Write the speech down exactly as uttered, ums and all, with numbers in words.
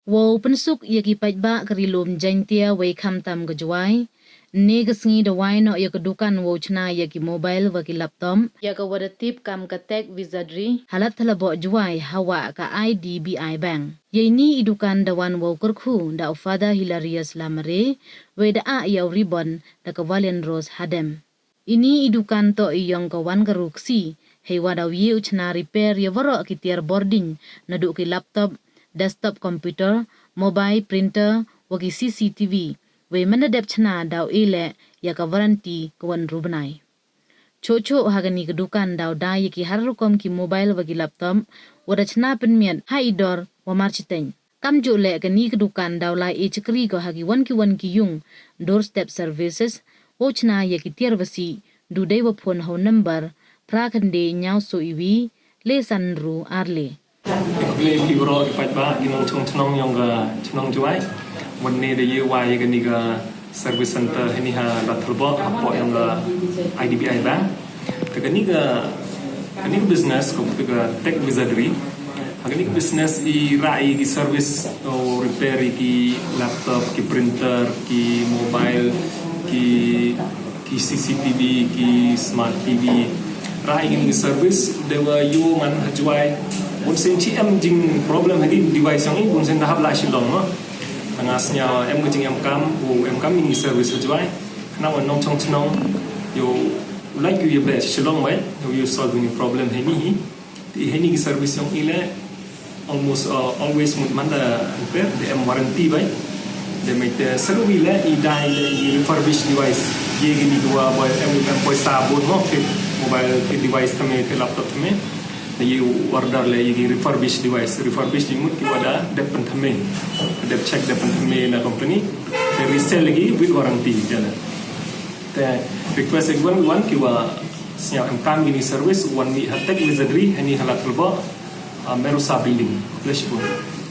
Wow pynsuk ya ki paidbah ka Ri-loom Jaiñtia wei khamtam ka Jowai, ne ka sngi da wai noh ya ka dukan wow chna ya ki mobile wa ki laptop, ya ka wa da tip kam ka Tech Wizardry, ha Ladthadlaboh Jowai, ha wa ka I D B I Bank. Ya ini i dukan da wan wow kyrkhu da u Father Hilarius Lamare, wei da ah ya u ribbon da ka Valiant Rose Hadem. Ini i dukan toh i yong ka Wan Ka Ruksi, hei wa daw ye u chna repair ya waroh ki tiar bordiñ, naduh ki laptop, desktop computer, mobile, printer, wa ki C C T V, wei man da dep chna daw e leh ya ka warranty ka wan ru bnai. Choh choh ha kani ka dukan daw dai ya ki har rukom ki mobile wa ki laptop, wa da chna pynmiat ha i dor wa marchiteng. Kamjooh leh kani ka dukan daw lai e chakri ko ha ki wan ki wan ki yung, doorstep services, wow chna ya ki tiar wa sih, du dei wa phone ha u number, phra khyndai ynñiaw soo iwi, le san ru ar le. Khublei phi waroh ki paidbah, ki nongchong chnong yong ka chnong Jowai. Wan ne da ye wai ya kani ka service center hani ha Ladthadlaboh, hapoh yong ka I D B I Bank. Te kani ka, kani ka business ko te ka Tech Wizardry. Ha kani ka business i rah i ki service, o repair i ki laptop, ki printer, ki mobile, ki, ki C C T V, ki smart T V. Rah i ki service, de wa yoh man ha Jowai. Bun sien chi em jing problem ha ki device yong i, bun sien da hap la Shillong mo. Nga sñiaw em ka jing em kam, u em kam ini service ha Jowai. Khnang wa nongchong chnong, yow, like yow ya beh Shillong bai, yow, yow solve ini problem hani hi. Te hani ki service yong i le, almost, uh, always mut man da repair, de em warranty bai. De mai te saru i le, i dai le, i refurbish device. Ye kini ki wa bai em, em poisa bun mo, ki mobile, ki device thymme, ki laptop thymme. Ye order le ye ki refurbish device, refurbish i mut ki wa da dep pynthymme, dep check, dep pynthymme na company, te resell lagi with warranty, jana. Te request ek wan wan ki wa sñiaw em kam ini service, wan mih ha Tech Wizardry, hani ha Ladthadlaboh, ah, Merusa Building. Khublei shibun.